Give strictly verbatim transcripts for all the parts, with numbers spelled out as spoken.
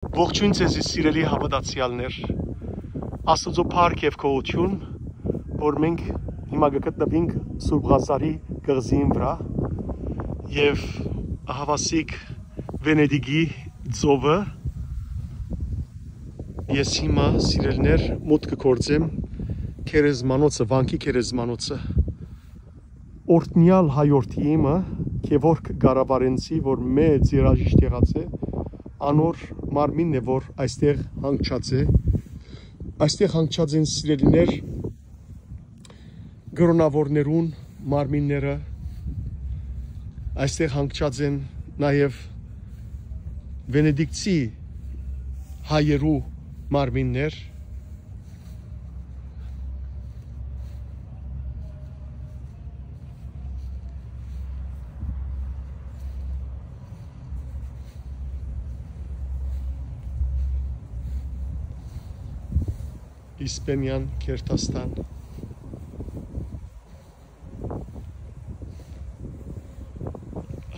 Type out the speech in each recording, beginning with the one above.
Ողջոյն ձեզի, սիրելի հաւատացեալներ։ Աստուծոյ փառք եւ գոհութիւն, որ մենք հիմա կը գտնուինք Սուրբ Ղազարի կղզին վրայ եւ ահաւասիկ Վենետիկի ծովը։ Ես հիմա, սիրելիներ, մուտք կը գործեմ գերեզմանոցը, վանքի գերեզմանոցը։ Օրհնեալ հայորդի իմը, Գեորգ Ղարավարենցի, որ մեծ երաժիշտ եղած է, անոր մարմինն է, որ այստեղ հանգչած է։ Այստեղ հանգչած են, սիրելիներ, կրոնաւորներուն մարմինները, այստեղ հանգչած են նաեւ վենետիկցի հայերու մարմիններ։ Իսպենեան, Քերթաստան։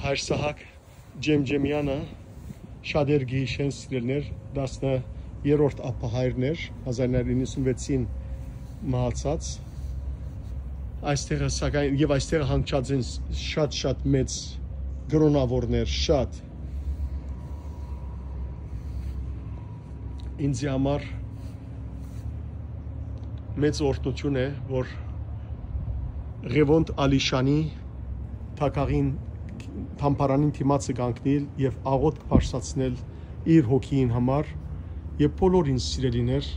Հայր Սահակ Ջեմջեմեանը, շատեր կը յիշեն, սիրելիներ, տասներկրորդ ափահայրն էր, հազար իննսուն վեցին մահացած։ Այստեղը, սակայն, եւ այստեղը հանգչած են շատ-շատ մեծ կրոնաւորներ, շատ։ Ինձի համար մեծ օրհնութիւն է, որ Ղեւոնդ Ալիշանի թագաղին, թամբարանին դիմացը կանգնիլ եւ աղօթք բարձրացնել իր հոգիին համար եւ բոլոր ինձ սիրելիներ,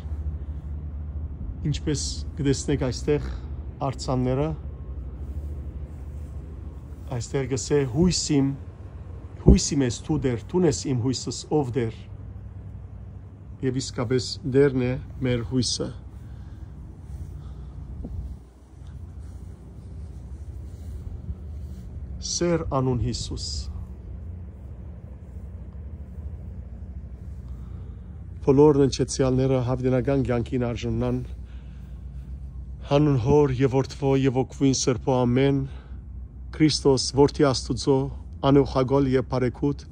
ինչպես կտեսնեք այստեղ արձանները, այստեղ կսէ՝ «Յոյս իմ, յոյս իմ ես դու, Տէր, դուն ես իմ յոյսս, ով Տէր»։ Եւ իսկապէս Տէրն է մեր յոյսը։ Սեր անուն Յիսուս։ Բոլոր ննջեցեալները յաւիտենական կեանքին արժանանան յանուն Հօր եւ Որդւոյ եւ Հոգւոյն Սրբոյ, ամէն։ Քրիստոս, Որդի Աստուծոյ, անուխակալ եւ բարեգութ,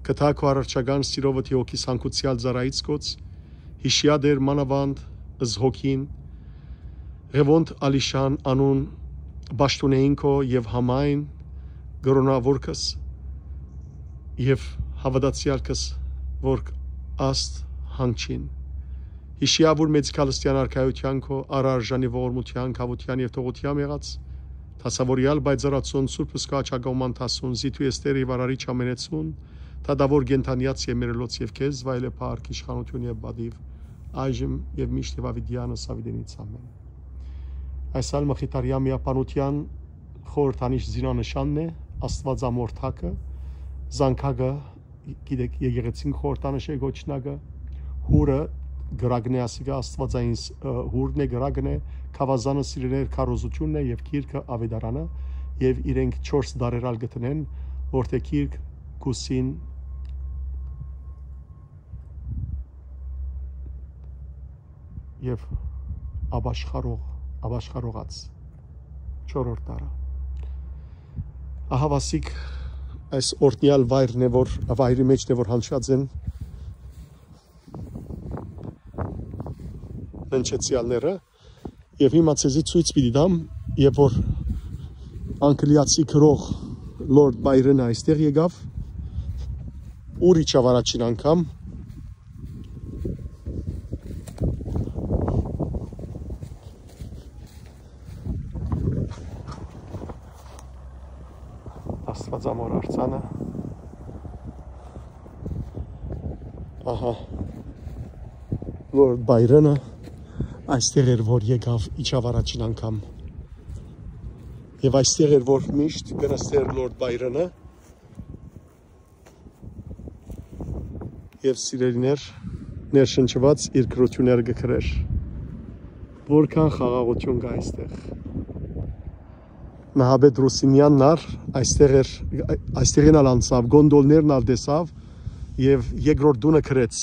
կտա քու առարչական սիրովդ հոգիս հանգուցեալ ծառայից գոց, յիշեա Տէր մանաւանդ զհոգին, Ղեւոնդ Ալիշան անուն պաշտօնէին քո եւ համայն կրոնաւորքս եւ հաւատացեալքս, որ աստ հանգչին։ Յիշեա, որ մեծ քալստեան արքայութեան քո առարժանի ողորմութեան, գաւութեան եւ թողութեան եղած, դասաւորեալ պայծառացուն Սուրբ Հսկայ Չակաւման դասուն, զիթու Էստեր եւ Արարիչ ամենեցուն, դատաւոր կենդանեաց եւ մեռելոց եւ քեզ վայելե փառք, իշխանութիւն եւ պատիւ, այժմ եւ միշտ եւ աւիտեանս աւիտենից, ամէն։ Այս ալ Մխիթարեան միաբանութեան խորհրդանիշ զինանշանն է, Աստուածամորթակը, զանգակը, գիտեք, եկեղեցին խորհրդանիշ է, կոչնակը, հուրը կրակն է, ասիկա Աստուածային ս-, ը, հուրն է, կրակն է, գաւազանը սիրելիներ քարոզութիւնն է եւ գիրքը աւետարանը, եւ իրենք չորս դարեր ալ կը դնեն, որ թէ գիրք, կուսին եւ ապաշխարող, ապաշխարողած չորրորդ դարը։ Ահավասիկ այս օրհնեալ վայրն է, որ, վայրի մեջն է, որ հնչած են ննջեցեալները, եւ հիմա ձեզի ցոյց պիտի տամ, երբ որ անգլիացի գրող Լորդ Բայրոնը այստեղ եկաւ, ուրիշ ավ առաջին անգամ, Աստուածամոր արձանը։ Ահա, Լորդ Բայրոնը այստեղ էր, որ եկաւ իջավ առաջին անգամ։ Եվ այստեղ էր, որ միշտ կը նստէր Լորդ Բայրոնը, եւ սիրելիներ, ներշնչուած իր գրութիւնները կը գրէր։ Որքան խաղաղութիւն կայ այստեղ։ Նահապետ Ռուսինեանն ալ այստեղ էր, այստեղին ալ անցաւ, գոնդոլներն ալ տեսաւ եւ երկրորդ տունը գրեց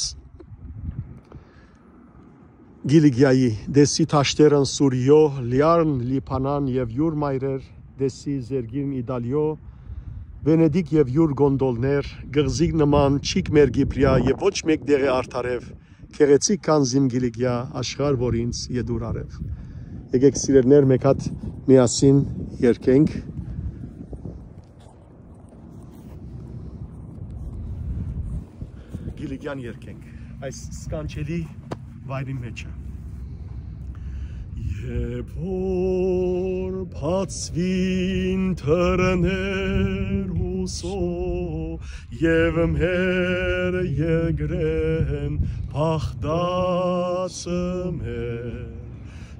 Կիլիկիայի. «Դեսի դաշտերն Սուրիոյ, լիարն Լիբանան եւ յուր մայրեր, դեսի զերգիրն Իտալիոյ, Վենետիկ եւ յուր կոնդոլներ, կղզիկ նման չիք մեր Կիպրիա եւ ոչ մէկ տեղը արդարեւ, գեղեցիկ քան Զիմ Կիլիկիա, աշխարհ որ ինձ ետուր արեւ։ Եկեք սիրելիներ, մէկ հատ միասին երգենք։ Կիլիկիան երգենք այս սքանչելի վայրին մեջը։ Երբ որ բացուին դռներ ուսո, եւ մեր երկրէն բաղդացը մեր,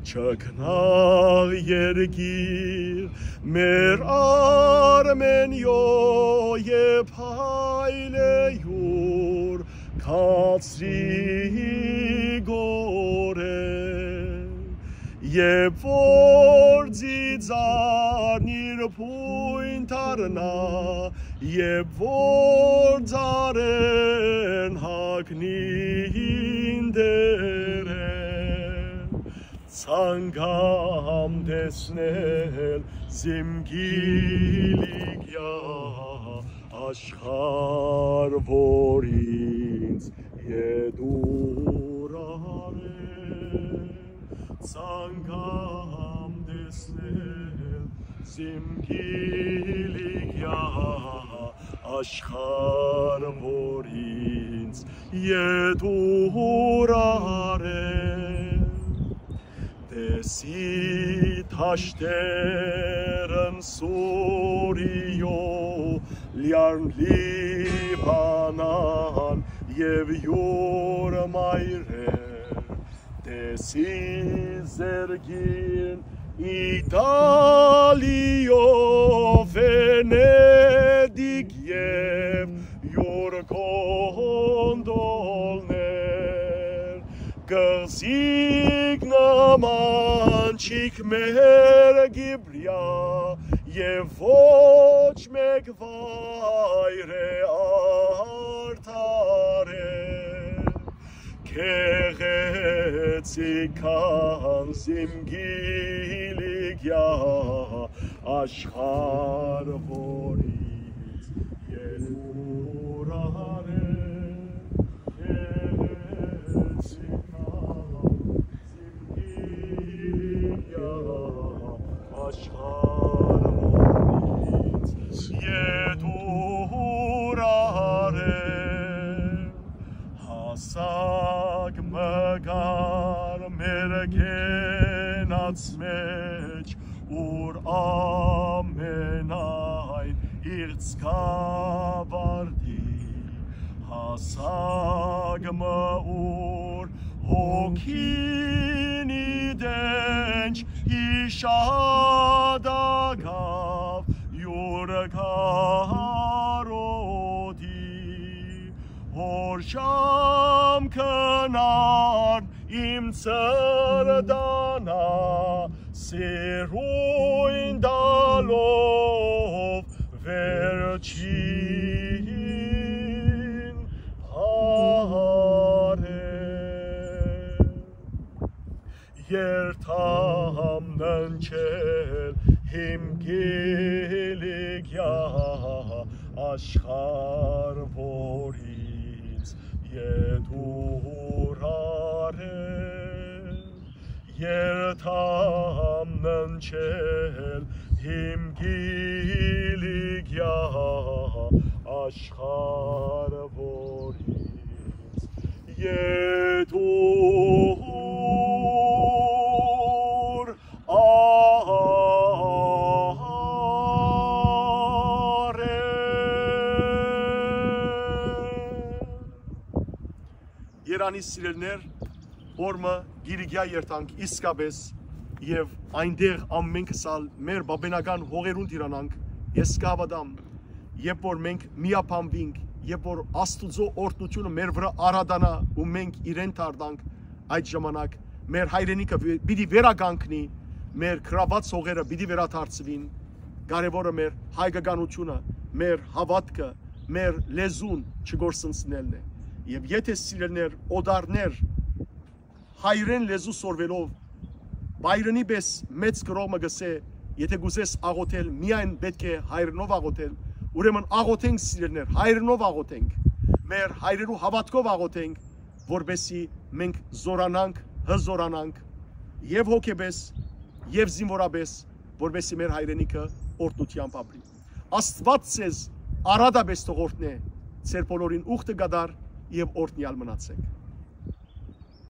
չքնաղ երկիր մեր Արմենիոյ, եւ հայլեյուր կացրի գորե, եւ որ ծիծան իր բոյն դառնայ, եւ որ ծառերն հագնին դերեր, ցանկամ տեսնել Զիմ Կիլիկիա, աշխարհ որ ինձ ետուր արէ, ցանկամ տեսնել Զիմ Կիլիկիա, աշխարհ որ ինձ ետուր արէ։ Տեսի դաշտերն Սուրիոյ, լիարն Լիբանան եւ յուր մայրեր, տեսի զերգին Իտալիոյ, Վենետիկ եւ յուր կոնդոլներ, կղզիկ նման չիք մեր Կիպրիա, եւ ոչ մէկ վայր է արդար է, գեղեցիկ քան Զիմ Կիլիկիա, աշխարհ որ ինձ ետուր արէ, գեղեցիկ քան Զիմ Կիլիկիա, աշխարհ որ ինձ ետուր արէ։ Հասակ մը կար մեր կենաց մէջ, ուր ամենայն իղձ կ'աւարտի, հասակ մը, ուր հոգին ի տենչ իշատակաւ յուր կարօտի, որ ժամ կնան իմ սրտանա, սիրոյն տալով վերջին հարէ։ Երթամ ննջել իմ Կիլիկիա, աշխարհ որ ինձ ետուր արէ, երթամ ննջել իմ Կիլիկիա, աշխարհ որ ինձ ետուր արէ։ Երանի սիրելիներ, որ մը Կիլիկիա երթանք իսկապես, եւ այնտեղ ամենքս ալ մեր բաբենական հողերուն տիրանանք, ես կհաւատամ, երբ որ մենք միաբանվինք, երբ որ Աստուծոյ օրհնութիւնը մեր վրայ արատանայ ու մենք իրեն դառնանք, այդ ժամանակ մեր հայրենիքը վի-, պիտի վերականգնի, մեր գրաւած հողերը պիտի վերադարձուին, կարեւորը մեր հայկականութիւնը, մեր հաւատքը, մեր լեզուն չկորսնցնելն է։ Եւ եթե, սիրելիներ, օտարներ հայրեն լեզու սորվելով, Byron-ի պէս մեծ գրող մը կ'ըսէ, եթե կ'ուզես աղօթել, միայն պէտք է հայրենով աղօթել, Ուրեմն աղոթենք, սիրելիներ, հայրենով աղոթենք, մեր հայրերու հաւատքով աղոթենք, որպեսզի մենք զօրանանք, հզօրանանք, եւ հոգեպես, եւ զինվորապէս, որպեսզի մեր հայրենիքը օրհնութեամբ ապրի։ Աստուած ձեզ արատապէս թող օրհնէ, ձեր բոլորին ուխտը կատարէ եւ օրհնեալ մնացէք։